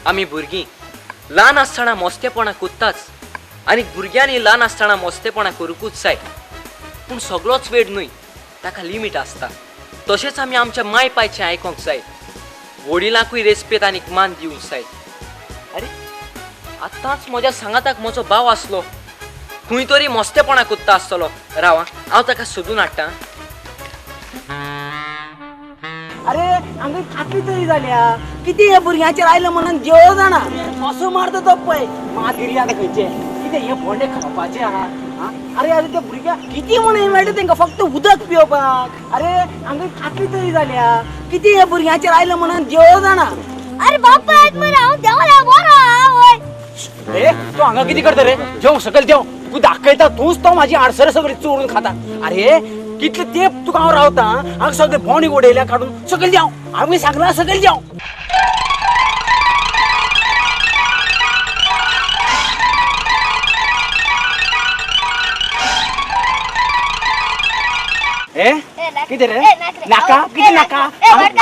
आमी भुरगीं ल्हान आसतना मस्तेपणां करताच आनी भुरग्यांनी ल्हान आसतना मस्तेपणां करूंकूच जाय, पूण सगळोच वेळ न्हय, ताका लिमीट आसता. तशेंच आमी आमच्या माय पायचें आयकोंक जाय, वडिलांकूय रेस्पेद आनी मान दिवंक जाय. अरे आतांच म्हज्या सांगाताक म्हजो भाव आसलो, खंय तरी मस्तेपणां करता आसतलो. राव हांव ताका सोदून हाडटा. अरे हांगा कातली तरी जाल्या कितें ह्या भुरग्यांचेर आयलो म्हणून देव जाणा कसो मारता तो पळय. मागीर आतां खंयचे कितें हे बोंडे खावपाचे आहा. अरे अरे ते भुरग्यांक कितें म्हणून मेळटा तेंकां फक्त उदक पिवपाक. अरे हांगा कातली तरी जाल्या कितें ह्या भुरग्यांचेर आयलो म्हणून देव जाणा. अरे बाप्पा येत मरे हांव देवला बरो आवय. ए तूं हांगा कितें करता रे? जेव सकयल देव, तुका दाखयता तूंच तो म्हाजी आडसरां सगळीं चोरून खाता. अरे कितले तेप तुका हांव रावता, हांगा सगळे बोंडे उडयल्या काडून सकयल देंव. हांवें सांगलां सकयल देंव. ए कितें रे नाका? कितें नाका?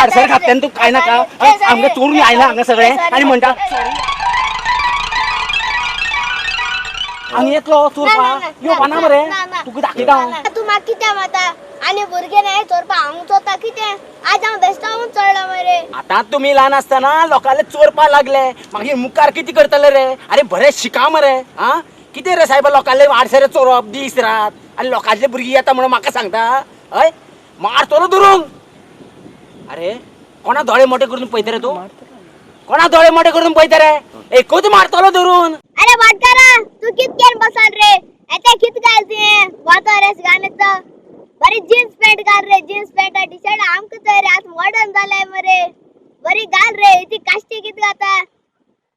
आडसर खाता तेन्ना तुका कांय नाका? हांगा चोरून आयला हांगा सगळें आनी म्हणटा हांगा येतलो चोरपा येवपा ना मरे तुका दाखयता. तूं म्हाका कित्याक मारता? आनी भुरगे न्हय चोरपा हांव चोरता कितें? आज हांव बेस्तावून चडला मरे. आतां तुमी ल्हान आसतना लोकांले चोरपा लागले, मागीर मुखार कितें करतले रे? अरे बरें शिका मरे. आं कितें रे सायबा लोकांले आडसरे चोरप दीस रात आनी लोकांचे भुरगीं येता म्हणून म्हाका सांगता? हय मारतलो धरून. अरे कोणा दोळे मोठे करून पळयता रे तूं? कोणा दोळे मोठे करून पळयता रे? एकूच मारतलो धरून. अरे भाटकारा तूं कित केन बसान रे? येते कित घाल तुवें वातो रेस घालता बरी जीन्स पॅन्ट घाल रे. जीन्स पॅन्ट टी शर्ट आमकां तर रे आतां मॉडर्न जालाय मरे. बरी घाल रे. ती काश्टी कित घाता?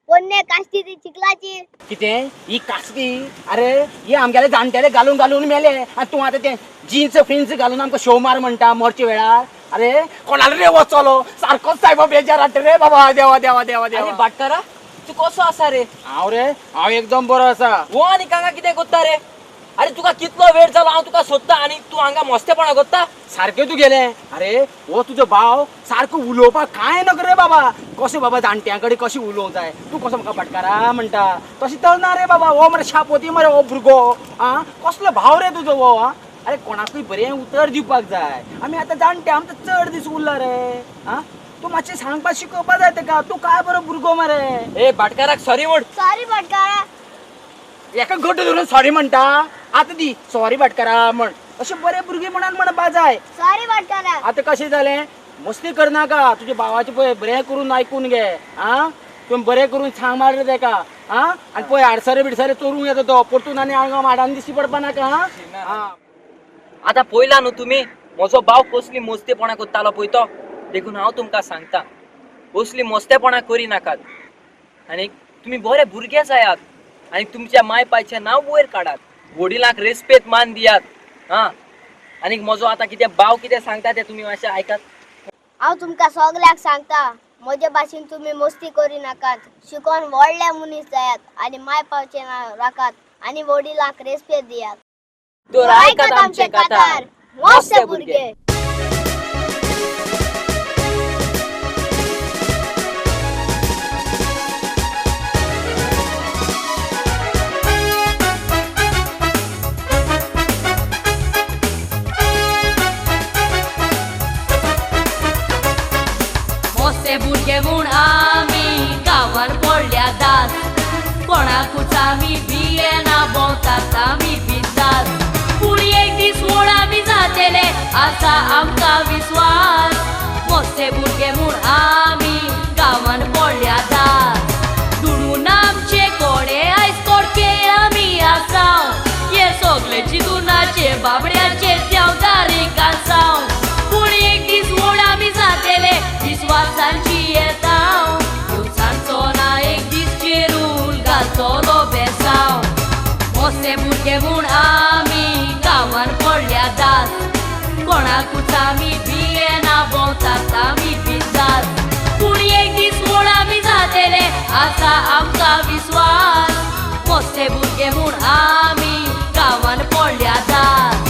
पोन्ने काश्टी ती चिखलाची. कितें ही काश्टी? अरे ही आमगेले जाणटेले घालून घालून मेले आनी तूं आतां तें जीन्स फिन्स घालून आमकां शो मार म्हणटा मरच्या वेळार. अरे कोणालो रे वचलो सारकोच सायबा बेजार हाडटा रे बाबा. देवा देवा देवा देवा. अरे भाटकारा तूं कसो आसा रे? हांव रे हांव एकदम बरो आसा. हो आनी हांगा कितें करता रे? अरे तुका कितलो वेळ जालो हांव तुका सोदता आनी तूं हांगा मस्तेपणां करता. सारकें तूं गेलें. अरे हो तुजो भाव सारको उलोवपाक कांय नक रे बाबा. कशें बाबा जाणट्यां कडेन कशें उलोवंक जाय? तूं कसो म्हाका भाटकारा म्हणटा तशें तर ना रे बाबा. हो मरे शापोती मरे हो भुरगो. आं कसलो भाव रे तुजो हो? आं अरे कोणाकूय बरें उतर दिवपाक जाय. आमी आतां जाणटे, आमकां चड दीस उरला रे. आं तूं मातशें सांगपाक शिकोवपाक जाय तेका. तूं काय बरो भुरगो मरे. ए भाटकाराक सॉरी म्हण. सॉरी भाटकारा. एका घट धरून सॉरी म्हणटा? आतां दी सॉरी भाटकारा म्हण. अशें बरे भुरगे म्हणान म्हणपा जाय. सॉरी भाटकारा. आतां कशें जालें? मस्ती करनाका. तुज्या भावाचें पळय बरें करून आयकून घे. आं तुवें बरें करून सांग मारलें तेका. आं आनी पळय आडसरे बिडसरे चोरूंक येता तो परतून आनी हांगा माडान दिश्टी पडपा नाका. आं आतां पळयला न्हू तुमी म्हजो भाव कसली मस्तेपणां करतालो पळय तो. देखून हांव तुमकां सांगता कसली मस्तेपणां करिनाकात आनी तुमी बरे भुरगे जायात आनी तुमच्या माय पायचें नांव वयर काडात, वडिलांक रेस्पेद मान दियात. आं आनी म्हजो आतां कितें भाव कितें सांगता तें तुमी मातशें आयकात. हांव तुमकां सगल्यांक सांगता म्हजे भाशेन तुमी मस्ती करिनाकात, शिकोन व्हडले मनीस जायात आनी माय पावचें नांव राखात आनी वडिलांक रेस्पेद दियात. तर आयकात आमचें कांतार मस्त भुरगे. मोस्ते भुरगे म्हूण आमी गांवान पडल्या दास, कोणाकूच आमी भियेना भोंवतात आमी बिंदास. पूण एक दीस व्हड आमी जातले आसा आमकां विस्वास. मोस्ते भुरगे म्हूण आमी गांवान पडल्या दास. दुडून आमचे कोडे आयज कोडके आमी आसाव, हे सगळे चिंतुनाचे बाबड्याचे देवदारी कांसाव. पूण एक दीस व्हड आमी जातले विस्वासांची येता, दिवसांचो ना एक दीस चेरून घालतलो बेसाव. मोस्ते भुरगे म्हूण आमी गांवान पडल्या दास, कोणाकूच आमी भियेना भोंवतात आमी बिंदास. पूण एक दीस व्हड आमी जातले आसा आमकां विस्वास. मोस्ते भुरगे म्हूण आमी गांवान पडल्या दास.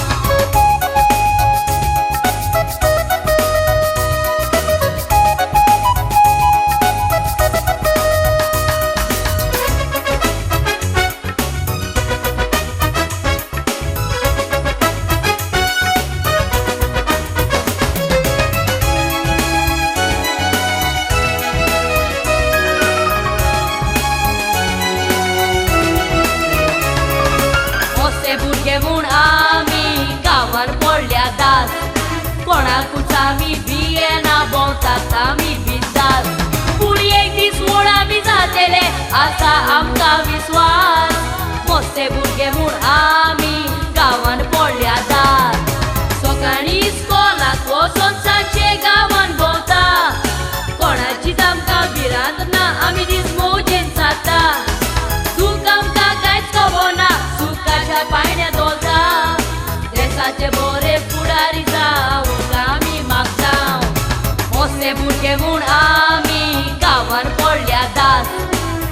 भुरगे म्हूण आमी गांवान पडल्या दास,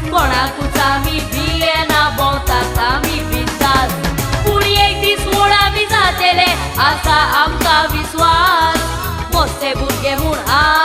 कोणाकूच आमी भियेना, भोंवतात आमी बिंदास. पूण एक दीस व्हड आमी जातले, आसा आमकां विस्वास. मस्ते भुरगे म्हूण आमी